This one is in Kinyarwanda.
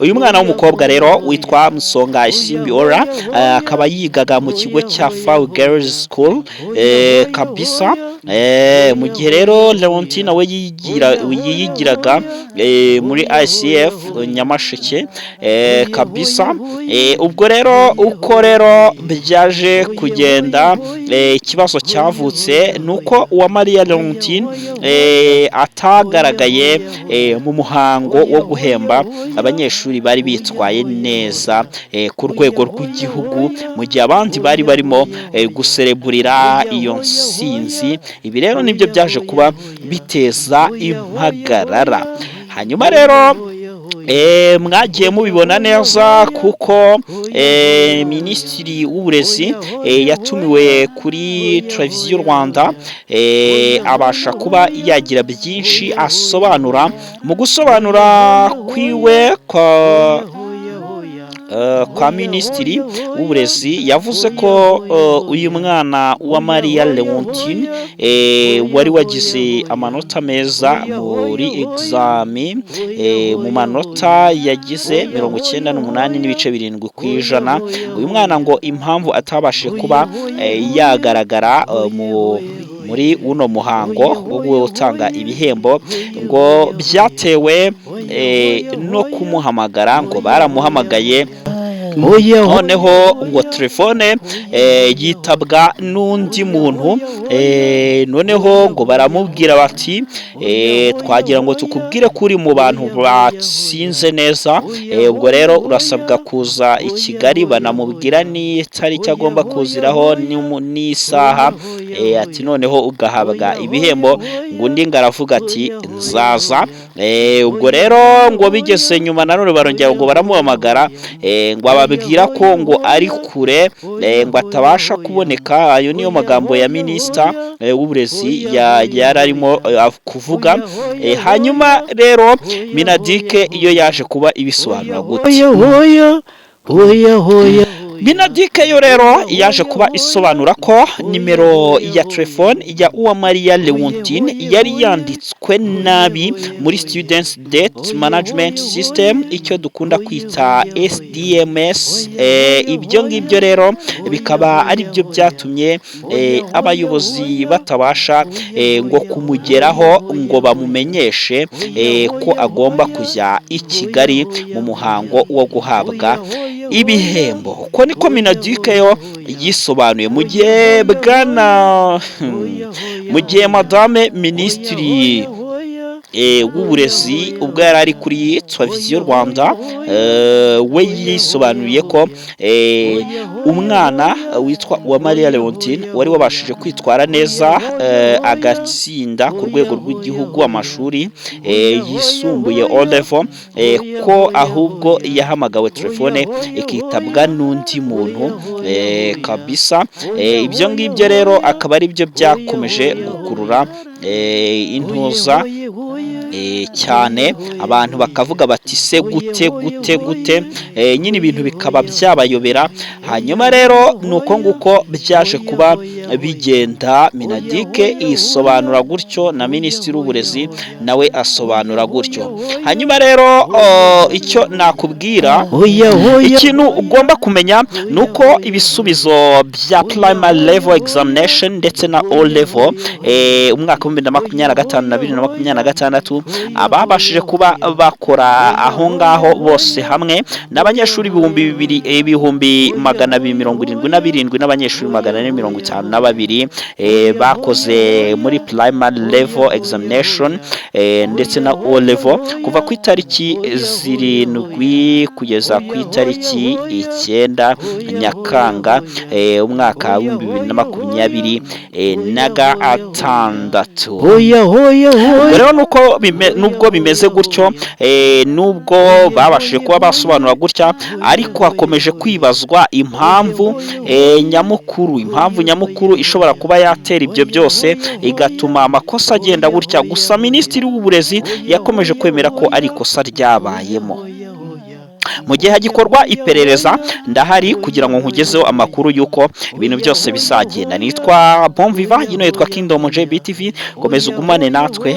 Uyu mwana w'umukobwa rero witwa Musonga Isimbi Ora, akaba yigaga mu kigo cya Fawe Girls School kabisa. Mu gihe rero Leontine we yiyigiraga muri ICF Nyamasheke kabisa. Ubwo rero uko rero byaje kugenda, ikibazo cyavutse ni uko Uwamariya Leontine atagaragaye mu muhango wo guhemba abanyeshuri bari bitwaye neza ku rwego rw'igihugu, mu gihe abandi bari barimo gusereburira iyo nsinzi. Ibi rero nibyo byaje kuba biteza impagarara. Hanyuma rero mwagiye mubibona neza kuko Minisitiri w'Uburezi yatumiwe kuri Televiziyo Rwanda, abasha kuba yagira byinshi asobanura. Mu gusobanura kwiwe kwa Minisitiri w'Uburezi, yavuze ko uyu mwana wa Mariya Leontine wari wagize amanota meza muri exami, mu manota yagize 98.7%, uyu mwana ngo impamvu atabashije kuba yagaragara muri uno muhango wo gutanga ibihembo ngo byatewe no kumuhamagara. Ngo baramuhamagaye, noneho ngo telefone yitabwa n'undi muntu, noneho ngo baramubwira bati: "Twagira ngo tukubwire ko uri mu bantu batsinze neza, ubwo rero urasabwa kuza i Kigali." Banamubwira n'itariki agomba kuziraho n'isaha, ati noneho ugahabwa ibihembo. Ngo undi ngo aravuga ati: "Nzaza." Ubwo rero ngo bigeze nyuma nanone barongera ngo baramuhamagara, ngo ababwira ko ngo ari kure, ngo atabasha kuboneka. Ayo niyo magambo ya Minisita w'Uburezi yari arimo kuvuga. Hanyuma rero MINEDUC iyo yaje kuba ibisobanura gute? MINEDUC yo rero yaje kuba isobanura ko nimero ya telefone ya Uwamariya Leontine yari yanditswe nabi muri Students Data Management System, icyo dukunda kwita SDMS. Ibyo ngibyo rero bikaba ari byo byatumye abayobozi batabasha ngo kumugeraho ngo bamumenyeshe ko agomba kujya i Kigali mu muhango wo guhabwa ibihembo. Uko niko MINEDUC yo yisobanuye, mu gihe bwana mu gihe Madame Minisitiri w'Uburezi, ubwo yari ari kuri Televiziyo Rwanda, we yisobanuriye ko umwana witwa Uwamariya Leontine wari wabashije kwitwara neza, agatsinda ku rwego rw'igihugu amashuri yisumbuye O level, ko ahubwo yahamagawe telefone ikitabwa n'undi muntu kabisa. Ibyo ngibyo rero akaba ari byo byakomeje gukurura intuza cyane, abantu bakavuga bati: "Se gute, gute, gute?" Nyine ibintu bikaba byabayobera. Hanyuma rero ni uko nguko byaje kuba bigenda. MINEDUC isobanura gutyo, na Minisitiri w'Uburezi nawe asobanura gutyo. Hanyuma rero icyo nakubwira, ikintu ugomba kumenya ni uko ibisubizo bya primary level examination ndetse na O level, umwaka wa 2025 na 2026, ababashije kuba bakora aho ngaho bose hamwe n'abanyeshuri 2000 277,000 n'abanyeshuri 452 bakoze muri primary level examination ndetse na O level kuva ku itariki 7 kugeza ku itariki 9 Nyakanga, umwaka wa 2026. Ubwo rero nuko nubwo bimeze gutyo, nubwo babashije kuba basobanura gutya, ariko hakomeje kwibazwa impamvu nyamukuru ishobora kuba yatera ibyo byose, igatuma amakosa agenda gutya. Gusa Minisitiri w'Uburezi yakomeje kwemera ko ari ikosa ryabayemo mu gihe hagikorwa iperereza. Ndahari kugira ngo nkugezeho amakuru y'uko ibintu byose bizagenda. Nitwa Bonviva, yino yitwa Kingdom JBTV. Komeza ugumane natwe.